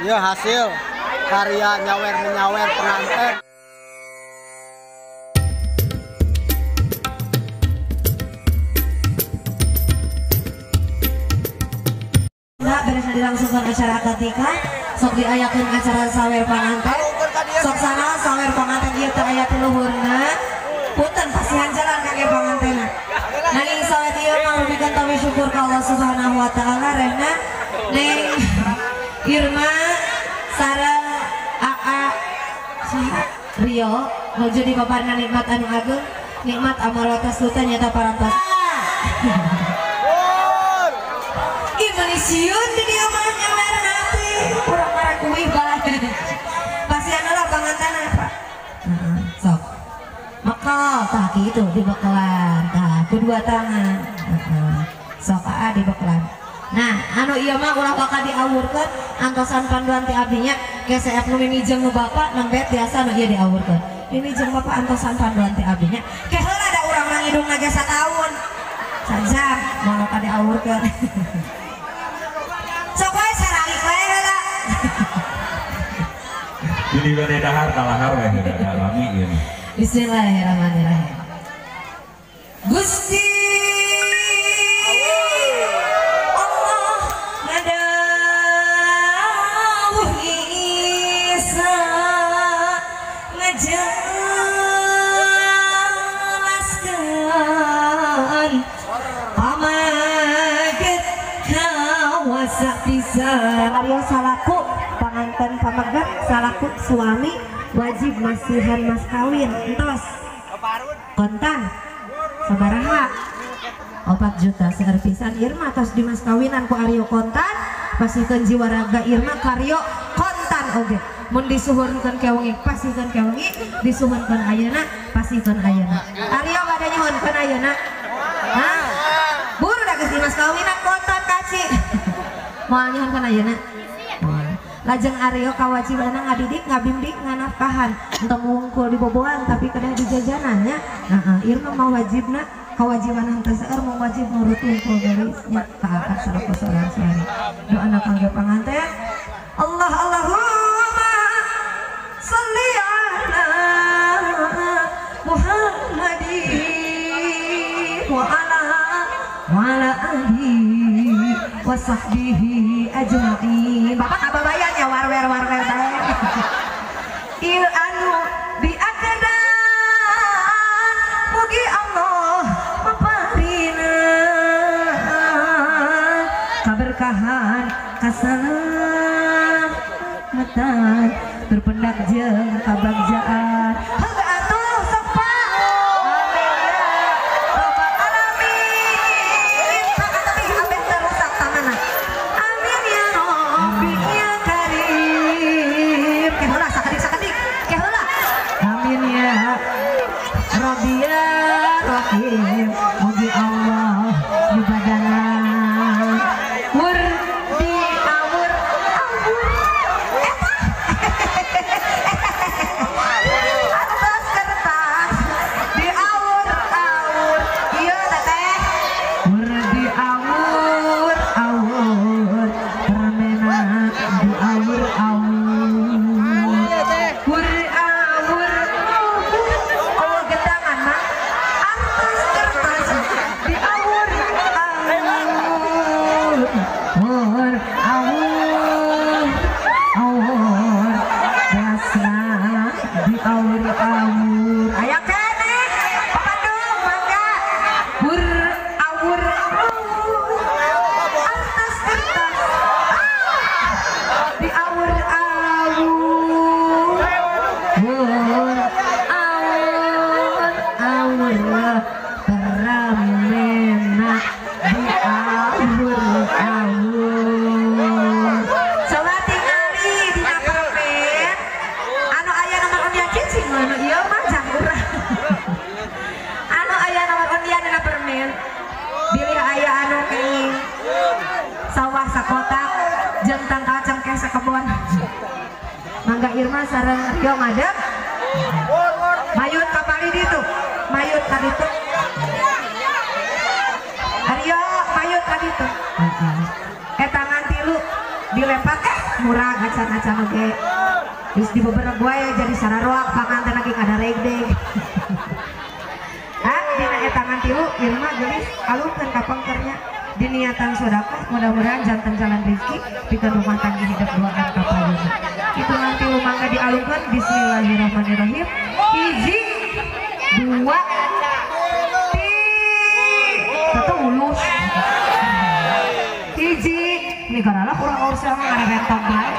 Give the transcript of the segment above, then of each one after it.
Ya hasil karya nyawer menyawer pengantin. Nah, beres dilangsungkan acara akad nikah, sok diayakeun acara sawer panganten. Sok sana sawer panganten ieu teh aya ti luhurna. Punten pasihan jalan kangge pangantenna. Nanging sawer ieu mah rupikeun tami syukur ka Allah Subhanahu wa taala rehna Neng Irma sareng AA saha Rio nuju dipaparna nikmat anu agung, nikmat amal watas lutan nyata parantos. Indonesia di dieu mah nyawer nanti urang marakuih bae. Pasihan lah pangantana Pak. Heeh, sok. Bekal tah kitu dibekalan tah ku dua tangan. Heeh. Sok aa dibekalan. Nah, anu ieu mah ulah bakal diawurkeun antosan panduan ti abdinya keseep nu mimi jeung nu bapak nembe tiasa nu ieu diawurkeun. Mimi jeung bapak antosan panduan ti abdinya. Ke heula da urang mah ngidungna ge sataun. Sajam moal bakal diawurkeun. Sok wae saralik wae heula. Jadi bade dahar kalahar we alami ieu. Bismillahirrahmanirrahim. Gusti Allah ngadawuh Isa ngajelaskeun pamaget kawasa pisan. Aryo salaku panganten pamegat salaku suami wajib masihan mas kawin entos kontan sabaraha 4 juta seueur pisan Irma tos di mas kawinan ku Aryo kontan pasihkeun jiwa raga Irma ka Aryo kontan oge mun disuhunkeun kewengi pasihkeun kewengi disuhunkeun ayeuna pasihkeun ayeuna Aryo bade nyuhunkeun ayeuna hah buru da geus di mas kawinan kontan kaci moal nyuhunkeun ayeuna. Lajeng Aryo kawajibanna ngadidik ngabimbing nganafkahan entong wungkul di boboan tapi kedah di jajanannya. Heeh, Irma mah wajibna kewajiban henteu seueur mah wajib nurut wungkul geulis nya ka akad salaku seorang suami. Doana kangge panganten. Allah Allahumma sholli ala Muhammadin wa ala alihi wa sahbihi ajma'in. Bapak kababayan ya warwer warwer bae. Il anu diakedan mugi Allah maparina kaberkahan kasalamatan terpendak jeung kabagjaan. Heuh atuh sok Pak. Amin ya rabbal alamin. Pak tapi ambeh terusak tanganna. Amin ya Rabbi ya Karim. Ke heula sakedik-sakedik. Ke heula. Amin ya Rabbi ya Rahim. Mugi Allah nyubadana wur di awur awur. Eta. Atas kertas di awur awur. Ieu teteh. Wur di awur awur. Permena di awur awur. Wur awur awur. Oh gedangan mah. Atas kertas di awur awur. Wur awur awur. Dasna di awur awur. Aya keneh. Papandung mangga. Wur awur awur. Atas kertas di awur awur. Wur awur awur. Peramena di awur awur. Coba tingali dina permen anu aya nomor undian cicing anu ieu mah jang urang. Anu aya nomor undian dina permen bilih aya anu kenging sawah sakotak jeung tangkal cengkeh sakebon. Mangga Irma sareng Rio ngadeg. Mayut ka palih ditu, mayut ka ditu. Aryo mayut ka ditu. Heeh. Eta ngan tilu dilepak murah. acan-acan oge. Geus dibebereg wae jadi sararoak panganten lagi ngadaregdeg. Ah, dina eta ngan tilu Irma geulis alungkeun ka pengkernya diniatan sedekah mudah-mudahan janten jalan rezeki pikeun rumah tangga hidup duaan ka payuna. Hitungan tilu mangga dialungkeun bismillahirrahmanirrahim. Hiji, dua, tiga. Satu ulus. Hiji, ini karena kurang urus sama ngarepentong bae.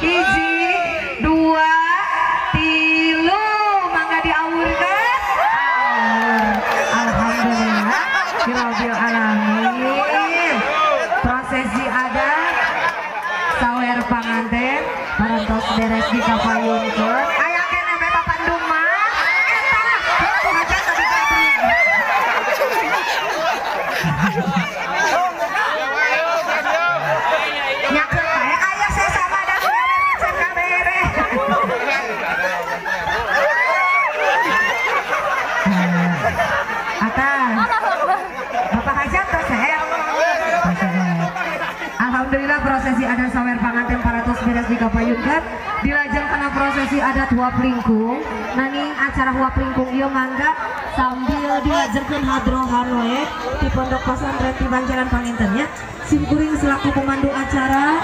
Hiji, dua, tilu, mangga diawurkeun. Alhamdulillah, Rabbil alamin. Prosesi adat sawer panganten parantos beres di kapayunkeun. Aya keneh we papandung mah. Eta, heuh hajan tadi ka. Nyakeun bae aya sesama da can kabere. Atas Bapak Hajat tos sehat. Alhamdulillah prosesi adat sawer panganten parantos beres dikapayunkeun dilajeng kana prosesi adat huap lingkung. Nanging acara huap lingkung ieu mangga sambil dilajengkeun hadrohan we di pondok pesantren di Banjaran pangintennya. Simkuring selaku pemandu acara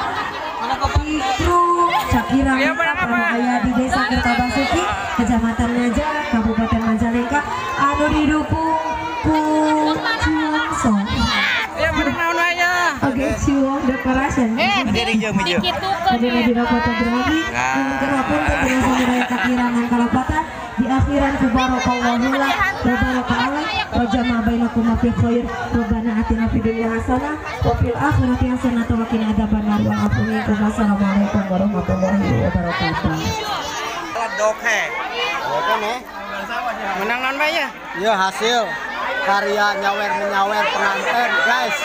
Ikru Cakira aya di Desa Kertabasuki, Kecamatan Maja, Kabupaten Majalengka, anu didukung ku Ciwongso. Oke, Ciwong Decoration. Dina fotografi, hapunten dina kakirangan kalapatan di akhiran ku barakallahu wa baraka Allah wa jama'a bainakum fi khair. Rabbana atina fid dunya hasanah wa fil akhirati hasanah wa qina adzabannar. Wa afu minkum. Wassalamualaikum warahmatullahi wabarakatuh. Doke. Menang non bae ya? Iya, hasil karya nyawer menyawer pengantin, guys.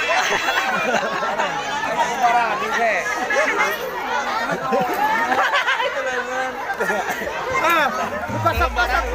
Ah, buka sok-sok.